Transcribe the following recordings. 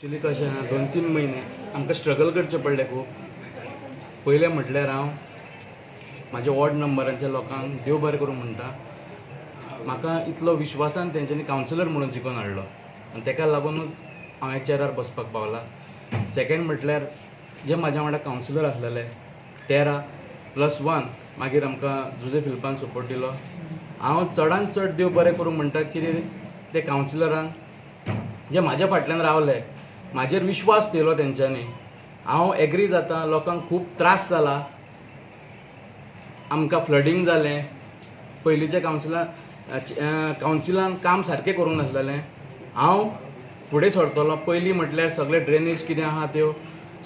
Actually कशें आहा, 2-3 म्हयने आमकां स्ट्रगल करचें पडलें खूब. पयलें म्हटल्यार हांव म्हाज्या वॉर्ड नंबरांच्या लोकांक देव बरें करूं म्हणटा. म्हाका इतलो विश्वासान तेंच्यांनी कावन्सिलर म्हणून जिखोवन हाडलो आनी तेका लागूनच हांव ह्या चेरार बसपाक पावला. सेकंड म्हटल्यार जे म्हाज्या वांगडा कावन्सिलर आसलेले 13 प्लस 1, मागीर आमकां जुजे फिलिपान सपोर्ट दिलो. हांव चडान चड देव बरें करूं म्हणटा, कितें ते कावन्सिलरांक जे म्हाज्या फाटल्यान रावले, म्हाजेर विश्वास दिलो तेंच्यांनी. हांव एग्री जाता, लोकांक खूब त्रास जाला. आमकां फ्लडींग जालें. पयलींच्या कावन्सिलान काम सारकें करूंक नासलेलें. हांव फुडें सरतलो. पयलीं म्हटल्यार सगळे ड्रेनेज कितें आहा त्यो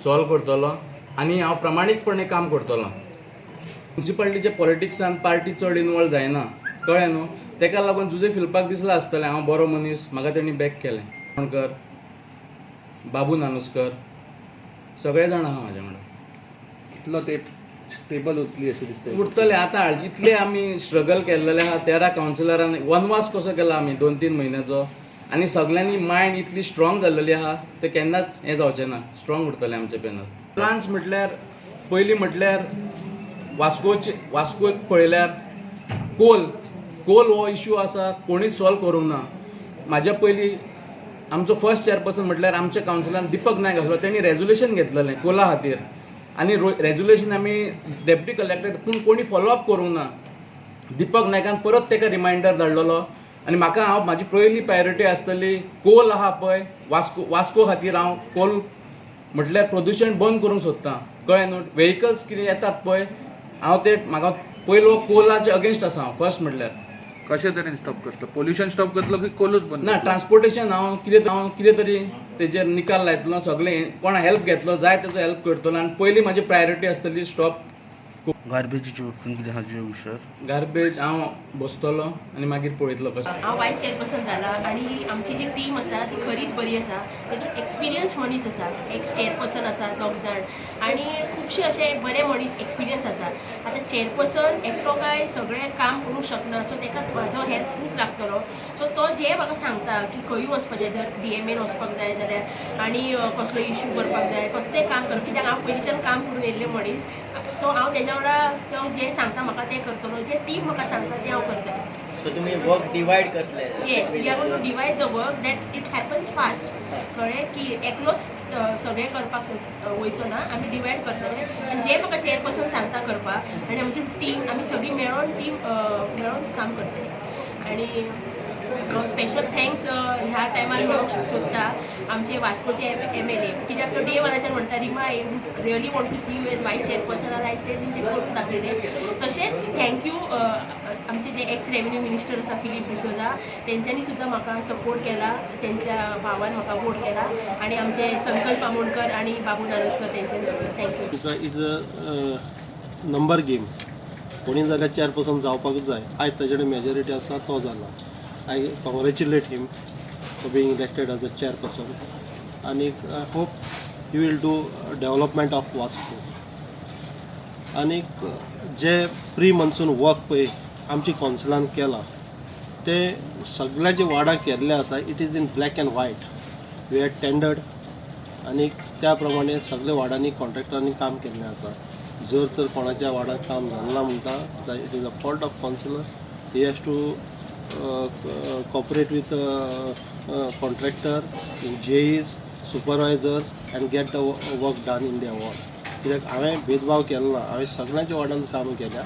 सॉल्व करतलो आनी हांव प्रामाणीकपणे काम करतलो. म्युनिसिपालिटीच्या पॉलिटिक्सान पार्टी चड इनवॉल्व जायना, कळ्ळें न्हू? तेका लागून जुजे फिलिपाक दिसलां आसतलें हांव बरो मनीस, म्हाका तेणी बॅक केलें. कर बाबू नानुस्कर, सगळे जाण आहा म्हाज्या वांगडा. कितलो तेप स्टेबल उरतली अशें दिसता? उरतले. आतां इतले आमी स्ट्रगल केल्लेले आहा. 13 कावन्सिलरांनी वनवास कसो केला आमी 2-3 म्हयन्याचो आनी सगळ्यांनी मायंड इतली स्ट्रॉंग जाल्लेली आहा, ते केन्नाच हें जावचें ना. स्ट्रॉंग उरतलें आमचें पॅनल. प्लान्स म्हटल्यार पयलीं म्हटल्यार वास्कोचे, वास्को पळयल्यार कोल कोल हो इशू आसा, कोणीच सॉल्व करूंक ना. म्हाज्या पयलीं आमचो फर्स्ट चेअरपर्सन म्हटल्यार आमच्या कावन्सिलान दिपक नायक आसलो. तेणी रेजोल्युशन घेतलेलें कोला खातीर आनी रेजोल्युशन आमी डेप्युटी कलेक्टर, पूण कोणी फॉलोअप करूंक ना. दिपक नायकान परत ताका रिमायंडर धाडलेलो आनी म्हाका हांव म्हाजी पयली प्रायोरिटी आसतली कोल आहा पळय वास्को, वास्को खातीर हांव कोल म्हटल्यार प्रदुशण बंद करूंक सोदतां, कळ्ळें न्हू? वेहिकल्स कितें येतात पळय, हांव ते म्हाका पयलो कोलाचे अगेन्स्ट आसा हांव फर्स्ट म्हटल्यार. कशे तरेन स्टॉप करतलो? पोल्युशन स्टॉप करतलो की कोलूच बंद ना. करतलो? ट्रान्सपोर्टेशन हांव कितें तरी तेजेर निकाल लायतलो. सगळें कोणा हेल्प घेतलो जाय तेजो हेल्प करतलो आनी पयली म्हाजी प्रायोरिटी आसतली स्टॉप. गार्बेजीचे बाबतींत कितें आहा तुजे विचार? गार्बेज हांव बसतलो आनी मागीर पळयतलो कशें. हांव वायस चेअरपर्सन जाला आनी आमची जी टीम आसा ती खरीच बरी आसा. तातूंत एक्सपिरियन्स मनीस आसा, एक्स चेअरपर्सन आसा दोग जाण आनी खुबशे अशे बरे मनीस एक्सपिरियन्स आसा. आतां चेअरपर्सन एकटो काय सगळें काम करूंक शकना, सो ताका म्हाजो हेल्प खूब लागतलो. सो तो जे म्हाका सांगता की खंय वचपाचें, जर डीएमएन वचपाक जाय जाल्यार आनी कसलो इशू करपाक जाय, कसलें काम करप, कित्याक हांव पयलींच्यान काम करून येयल्लें मनीस. सो हांव तेज्या वांगडा तो जें सांगता म्हाका तें करतलो, जें टीम म्हाका सांगता तें हांव करतलें. सो तुम्ही वर्क डिवायड करतले? Yes, we are going to divide the work that it happens fast. कळ्ळें की एकलोच सगळें करपाक वयचो ना. आमी डिवायड करतले आनी जें म्हाका चेअरपर्सन सांगता करपाक आनी आमची टीम, आमी सगळीं मेळोन, टीम मेळोन काम करतले. आनी स्पेशल thanks ह्या टायमार म्हणूंक सोदता आमचे वास्कोचे एमएलए, कित्याक तो डे वनाच्यान म्हणटा, "Rima, I really want to see you as vice chairperson." आनी आयज ते ते करून दाखयलें. तशेंच thank you आमचे जे एक्स रेवेन्यू मिनिस्टर आसा फिलीप डिसोजा, तेंच्यांनी सुद्दां म्हाका सपोर्ट केला. तेंच्या भावान म्हाका वोट केला आनी आमचे संकल्प आमोणकर आनी बाबू नानोस्कर, तेंच्यांनी सुद्दां. Thank you. It's a number game. कोणी जाल्यार चेअरपर्सन जावपाकूच जाय. आयज ताजे कडेन मेजॉरिटी आसा, तो जाला. I congratulate him for being elected as a chairperson आनी I hope he will do development of Vasco. आनीक जे प्री मॉन्सून वर्क पळय आमची कौन्सिलान केलां, तें सगळ्याच्या वार्डाक केल्लें आसा. It is in black and white. We had tendered आनी त्या प्रमाणे सगळे वार्डांनी कॉन्ट्रॅक्टरांनी काम केल्लें आसा. जर तर कोणाच्या वार्डात काम जालें ना म्हणटा, it is a fault of councillor. He has to cooperate with contractor, JEs, supervisors and get the work done in their ward. कित्याक हांवें भेदभाव केलो ना. हांवें सगळ्यांच्या वार्डान काम केल्या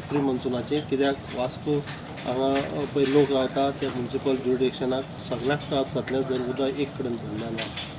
प्री मॉन्सुनाचें, कित्याक वास्को हांगा पळय लोक रावता, ते म्युनिसिपल ज्युरिडिक्शनाक सगळ्याक त्रास जातले जर उदक एक कडेन भरलें जाल्यार.